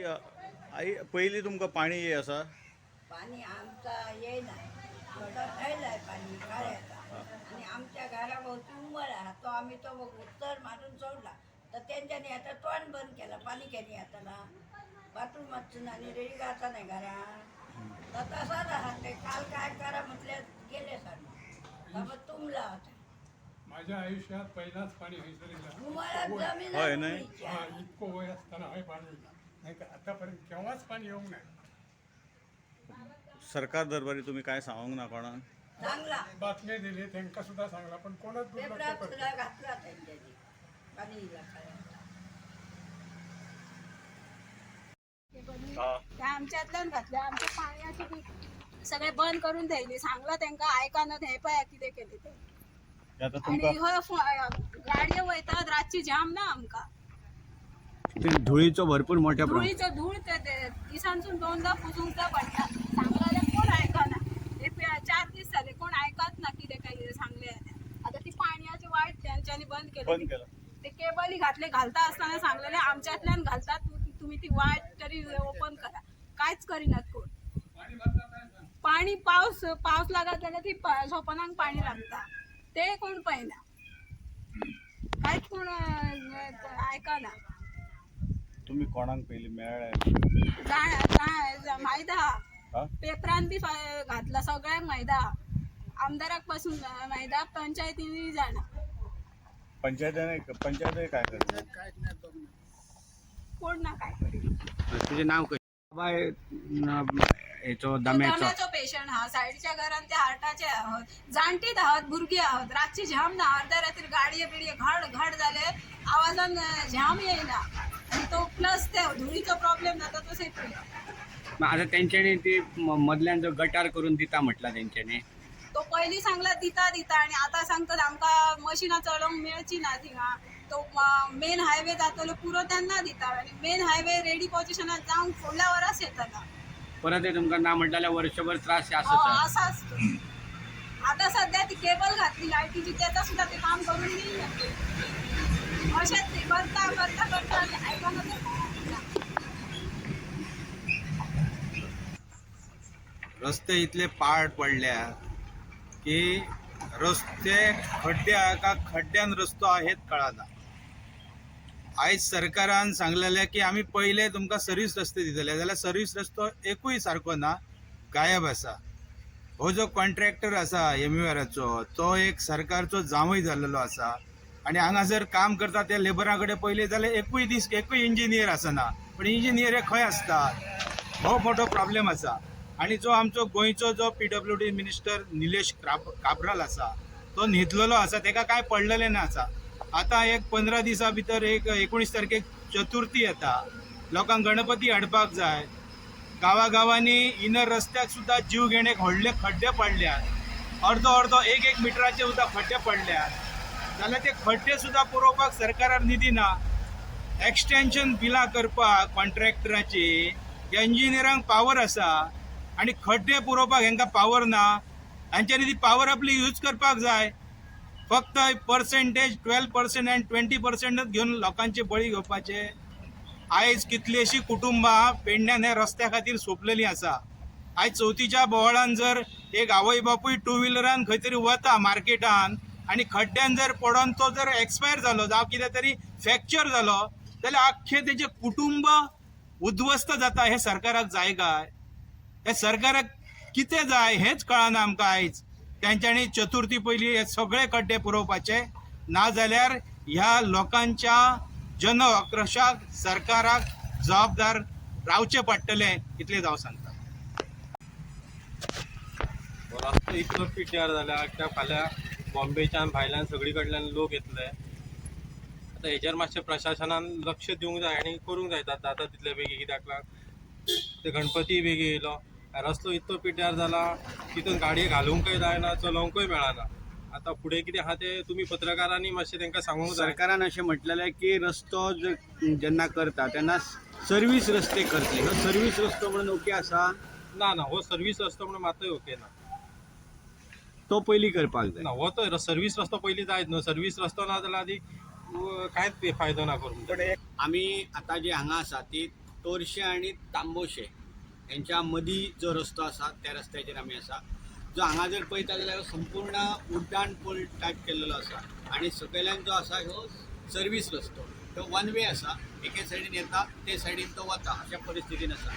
आई, पयलीं तुमकां पाणी ये आसा? पाणी आमचा येईना. आमचा थैला पाणी काळ्याचा आणि आमच्या घराभोवती उमर आहे तो आम्ही तो उत्तर मारून सोडला तर त्यांच्यानी आता तोंड बंद केलं. पाणी केली आता ना बाथरूमातून आणि रेडी घाता नाही घरात तर तसाच आहात ते. काल काय करा म्हटलं गेले सर मग तुंबला होता. माझ्या आयुष्यात पहिलाच पाणी हयसर येयला. उमरात जमीन हय न्हय? उमरीची हा, आहे. इतको वय असताना हय पाणी येयला, नाही तर आतापर्यंत केव्हाच पाणी येऊंक नाही. सरकार दरबारी तुमी काय सांगूंक ना कोणाक? चांगला. बातमी दिली तांकां सुद्दां सांगला, पण कोणच दुर्लक्ष पेपरात करता. सुद्धा घातला त्यांच्यानी पाणी इला काळ्याचा. हा. त्या आमच्यातल्यान घातल्या. आमच्या पाण्याची बी सगळे बंद करून थेयली. सांगला तांकां आयकना. हे पळय कितें केलें तें. आता आनी तुमकां हय गाडयो वयतात रातची, जाम ना आमकां. ते धुळीचो भरपूर मोठ्या प्रमाणात. धुळीचो धूळ ते ते दिसांसून दोनदा पुसूंक जाय पडटा. सांगला जाल्यार कोण आयकना. हे पळय 4 दीस जाले, कोण आयकत ना कितें काय कितें सांगलें जाल्यार. आतां ती पाणयाची वायट तेंच्यांनी बंद केली. बंद केला. ते केबली घातले, घालता आसतना सांगलेले आमच्यांतल्यान घालतात, तुम्ही ती वायट तरी ओपन करा. कांयच करिनात कोण. पाणी पावस पावस लागत जाल्यार ती सोपनांक पाणी लागता, ते कोण पळयना. कांयच कोण आयकना. तुमी कोणाक पयलीं मेळ्ळे? माहीत आहा. हा? पेपरान बी घातला, सगळ्यांक माहीत आहा. आमदाराक पासून माहीत आहा, पंचायतीनी जाणा. पंचायतीने, पंचायत काय करता? कोण ना काय करी. तुझे नाव कशें बाय? हेचो दम्याचो. दम्याचो पेशंट हा. सायडीच्या घरान ते हार्टाचे आहोत, जाणटीत आहोत, भुरगीं आहोत. रातची झाम ना, अर्ध्या रात्री गाडये बिडये घड घड जाले आवाजान झाम येयना. आनी तो प्लस ते धुळीचो प्रॉब्लेम जाता तो सेपरेट. मग आता तेंच्यांनी ती मदल्यान जो गटार करून दिता म्हटला तेंच्यांनी. तो पयलीं सांगला दिता दिता आनी आतां सांगतात आमकां मशिनां चलोवंक मेळची ना थिंगा. तो मेन हायवे जातलो पुरो तेन्ना दिता आनी मेन हायवे रेडी पोजिशनात जावंक फुडल्या वरास येतला. परत हे तुमकां ना म्हणटा जाल्यार वर्षभर त्रास हे हय, आसत. आसाच तो. आता सध्या ती केबल घातली लायटीची, त्याचा सुद्धा ते काम करून दिली. अशेंच ते करता करता करता आनी आयकना तर ना. रस्ते इतले पाड पडल्या की रस्ते खड्डे आहा का खड्ड्यान रस्तो आहा हेच कळना. आयज सरकारान सांगलेलें की आमी पयले तुमकां सर्वीस रस्ते दितले, जाल्यार सर्वीस रस्तो एकूय सारको ना, गायब आसा. हो जो कॉन्ट्रॅक्टर आसा एमयूआराचो, तो एक सरकारचो जांवय जाल्लेलो आसा आनी हांगासर काम करता त्या लेबरा कडेन पयले जाल्यार एकूय दीस एकूय इंजिनियर आसना. पूण इंजिनियर हे खंय आसतात? हो मोठो प्रॉब्लेम आसा. आनी जो आमचो गोंयचो जो पीडब्ल्यूडी मिनिस्टर निलेश काब्राल आसा, तो न्हिदलेलो आसा, ताका कांय पडलेलें ना आसा. आतां एक 15 दिसां भितर एक 19 तारखेक चतुर्थी येता, लोकांक गणपती हाडपाक जाय. गांवागांवांनी इनर रस्त्याक सुद्दां जीव घेणे व्हडले खड्डे पडल्यात, अर्दो अर्दो एक एक मिटराचे सुद्दां खड्डे पडल्यात. जाल्यार ते खड्डे सुद्दां पुरोवपाक सरकाराक निधी ना. एक्सटेन्शन बिलां करपाक कॉन्ट्रॅक्टराची इंजिनियरांक पावर आसा आनी खड्डे पुरोवपाक हेंकां पावर ना. हांच्यांनी ती पावर आपली यूज करपाक जाय. फक्त पर्सेंटेज 12% आनी 20%च घेवन लोकांचे बळी घेवपाचे. आयज कितलीशीं कुटुंबां पेडण्यान ह्या रस्त्या खातीर सोंपलेलीं आसा. आयज चवथीच्या बोवाळान जर एक आवय बापूय टू व्हिलरान खंय तरी वता मार्केटान आनी खड्ड्यान जर पडोन तो जर एक्सपायर जालो जावं कितें तरी फ्रॅक्चर जालो जाल्यार आख्खें तेजें कुटुंब उद्ध्वस्त जाता. हें सरकाराक जाय काय? हे सरकाराक कितें जाय हेंच कळना आमकां. आयज तेंच्यांनी चतुर्थी पयलीं हे सगळे खड्डे पुरोवपाचे, ना जाल्यार ह्या लोकांच्या जन आक्रोशाक सरकाराक जबाबदार रावचें पडटलें, इतलेंच हांव सांगता. हो रस्तो इतलो पिड्ड्यार जाला, त्या फाल्यां बॉम्बेच्यान भायल्यान सगळी कडल्यान लोक येतले. आतां हेजेर मातशें प्रशासनान लक्ष दिवंक जाय आनी करूंक जाय जाता तितले बेगीन. कित्याक लागून ते गणपती बेगीन येयलो, रस्तो इतलो पिड्ड्यार जाला, तितून गाडी घालुंकय जायना, चलोवंकय मेळना. आतां फुडें कितें आहा तें तुमी पत्रकारांनी मातशें तांकां सांगूंक जाय. सरकारान अशें म्हटलेलें की रस्तो जेन्ना करता तेन्ना सर्वीस रस्ते करतले. हो सर्वीस रस्तो म्हणून ओके आसा? ना ना, हो सर्वीस रस्तो म्हणून मातय ओके ना. तो पयलीं करपाक जाय. ना, हो तो सर्वीस रस्तो पयलीं जायत न्हू. सर्वीस रस्तो ना जाल्यार आदी कांयच फायदो ना करून. आमी आतां जे हांगा आसा ती तोरशे आनी तांबोशे हेंच्या मदीं जो रस्तो आसा त्या रस्त्याचेर आमी आसा. जो हांगा जर पळयता जाल्यार संपूर्ण उड्डाण पूल टायप केल्लो आसा आनी सकयल्यान जो आसा ह्यो सर्वीस रस्तो, तो वन वे आसा. एके सायडीन येता ते सायडीन तो वता अशा परिस्थितीन आसा.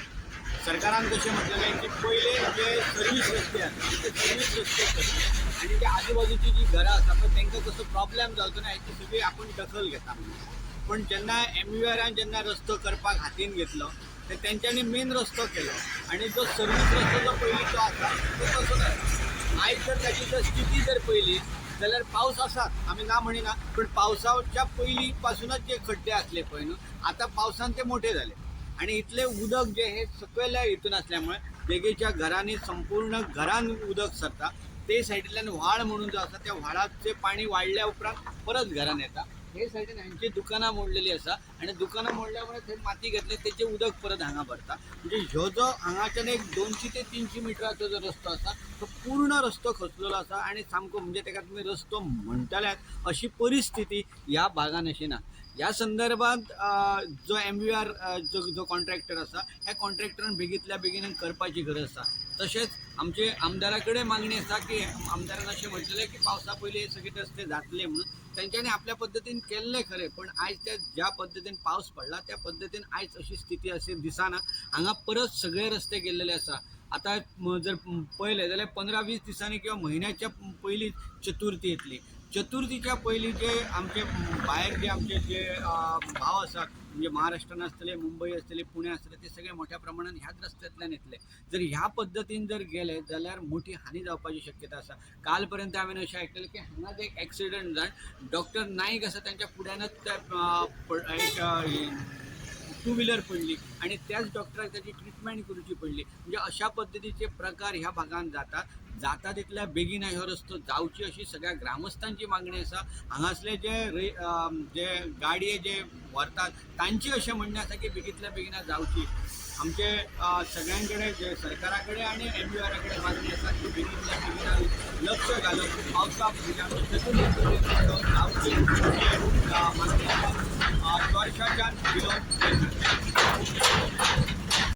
सरकारान कशें म्हटलेलें की पयले जे सर्वीस रस्ते आसा ते सर्वीस रस्ते करचे आनी जे आजूबाजूची जी घरां आसा पळय तांकां कसो प्रॉब्लेम जावचो ना हेची सगळी आपूण दखल घेता म्हणून. पण जेन्ना एमयूआरान जेन्ना रस्तो करपाक हातीन घेतलो ते तेंच्यांनी मेन रस्तो केलो आनी जो सर्वीस रस्तो जो पयलींचो आसा तो तसोच आसा. आयज जर ताची जर स्थिती जर पळयली जाल्यार पावस आसात आमी ना म्हणिना, पण पावसाच्या पयलीं पासुनच जे खड्डे आसले पळय न्हू आतां पावसान ते मोठे जाले आनी इतलें उदक जें हें सकयल्या हितून आसल्या मुळे देगेच्या घरांनी संपूर्ण घरान उदक सरता. ते सायडींतल्यान व्हाळ म्हणून जो आसा त्या व्हाळाचें पाणी वाडल्या उपरांत परत घरान येता. हे सायडीन हांची दुकानां मोडलेली आसा आनी दुकानां मोडल्या मुळे थंय माती घेतली तेचें उदक परत हांगा भरता. म्हणजे ह्यो जो हांगाच्यान एक 200 ते 300 मिटराचो जो रस्तो आसा तो पूर्ण रस्तो खचलेलो आसा आनी सामको म्हणजे तेका तुमी रस्तो म्हणटल्यात अशी परिस्थिती ह्या भागान अशी ना. ह्या संदर्भात जो एमयूआर जो कॉन्ट्रॅक्टर आसा ह्या कॉन्ट्रॅक्टरान बेगींतल्या बेगीन करपाची गरज आसा. तशेंच आमचे आमदारा कडेन मागणी आसा की आमदारान अशें म्हटलेलें की पावसा पयलीं हे सगळे रस्ते जातले म्हणून. तेंच्यांनी आपल्या पद्दतीन केल्लें खरें, पण आयज त्या ज्या पद्दतीन पावस पडला त्या पद्दतीन आयज अशी स्थिती अशी दिसना. हांगा परत सगळे रस्ते गेल्लेले आसा. आतां जर पळयलें जाल्यार 15-20 दिसांनी किंवा म्हयन्याच्या पयलीं चतुर्थी येतली. चतुर्थीच्या पयलीं जे आमचे भायर जे आमचे जे भाव आसात म्हणजे महाराष्ट्रान आसतले, मुंबय आसतली, पुणे आसतले, ते सगळे मोठ्या प्रमाणान ह्याच रस्त्यांतल्यान येतले. जर ह्या पद्दतीन जर गेले जाल्यार मोठी हानी जावपाची शक्यता आसा. काल पर्यंत हांवें अशें आयकलें की हांगाच एक एक्सिडंट जावन डॉक्टर नायक आसा तांच्या फुड्यानच एक टू व्हिलर पडली आनी त्याच डॉक्टराक ताची ट्रिटमेंट करची पडली. म्हणजे अशा पद्दतीचे प्रकार ह्या भागान जातात. जाता तितल्या बेगीन ह्यो रस्तो जावची अशी सगळ्या ग्रामस्थांची मागणी आसा. हांगासले जे जे गाडये जे व्हरतात तांची अशें म्हणणें आसा की बेगींतल्या बेगीन जावची. आमचे सगळ्यां कडेन जे सरकारा कडेन आनी एमयूआरा कडेन मागणी आसा की बेगींतल्या बेगीन लक्ष घालून पावसा जावची मागणी आसा. वर्षाच्यान बिलो.